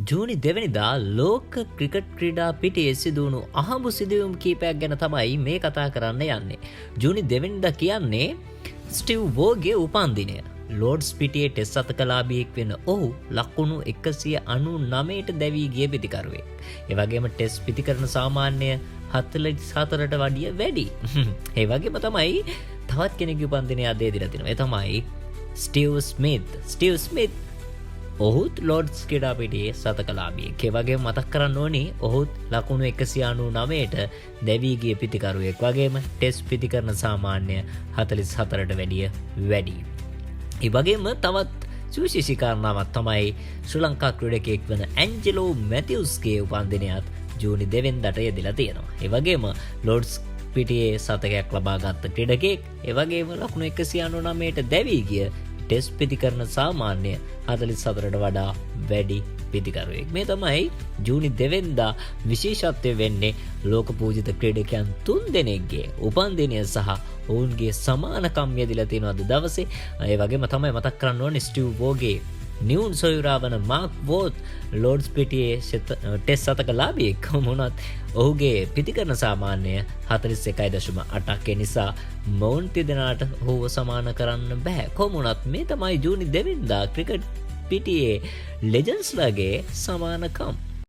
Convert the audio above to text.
ජූනි 2 වෙනිදා ලෝක ක්‍රිකට් ක්‍රීඩා පිටියේ සිදුවුණු අහඹු සිදුවීම් කීපයක් ගැන තමයි මේ කතා කරන්න යන්නේ. ජූනි 2 වෙනිදා කියන්නේ ස්ටිව් වෝගේ උපන්දිනය. ලෝඩ්ස් පිටියේ ටෙස්ට් සතකලාභියෙක් වෙන ඔහු ලකුණු 199ට දැවී ගිය පිතිකරුවෙක්. ඒ වගේම ටෙස්ට් පිතිකරණ සාමාන්‍ය 44ට වැඩිය වැඩි. ඒ වගේම තමයි තවත් කෙනෙකුගේ උපන්දිනය අද යෙදිලා තිනවා. ඒ තමයි ස්ටීව් ස්මිත්. ස්ටීව් ස්මිත් ඔහුත් ලෝඩ්ස් ක්‍රීඩා පිටියේ සතකලාභියෙක්. ඒ වගේම මතක් කරන්න ඕනි, ඔහුත් ලකුණු 199ට දැවී ගිය පිතිකරුවෙක් වගේම ටෙස්ට් පිතිකරණ සාමාන්‍ය 44ට වැඩිය වැඩි. ඒ වගේම තවත් සුවිශේෂී කාරණාවක් තමයි ශ්‍රී ලංකා ක්‍රීඩකයෙක් වන ඇන්ජලෝ මැතිව්ස්ගේ උපන්දිනයත් ජූනි 2 වෙනිදාට යෙදිලා තියෙනවා. ඒ වගේම ලෝඩ්ස් පිටියේ සතකයක් ලබා ගත්ත ක්‍රීඩකයෙක්, ඒ වගේම ලකුණු 199ට දැවී ගිය ටෙස්ට් පිතිකරණ සාමාන්‍ය 44ට වඩා වැඩි පිතිකරුවෙක්. මේ තමයි ජූනි 2 වෙනිදා විශේෂත්වය වෙන්නේ, ලෝක පූජිත ක්‍රීඩකයන් තුන් දෙනෙක්ගේ උපන්දිනය සහ ඔවුන්ගේ සමානකම් යෙදිලා තියෙනවා අද දවසේ. ඒ වගේම තමයි මතක් කරන්න ඕනේ, ස්ටිව් වෝගේ නිවුන් සොයුරා වන මාක් වෝත් ලෝඩ්ස් පිටියේ ටෙස්ට් සතක ලාභියෙක් කොහොම වුණත් ඔහුගේ පිතිකරණ සාමාන්‍ය 41.8ක්. ඒ නිසා මොවුන් තිදෙනාට ඔහුව සමාන කරන්න බෑ. කොහොම වුණත් මේ තමයි ජූනි 2 වෙනිදා ක්‍රිකට් පිටියේ ලෙජන්ඩ්ස්ලාගේ සමානකම්.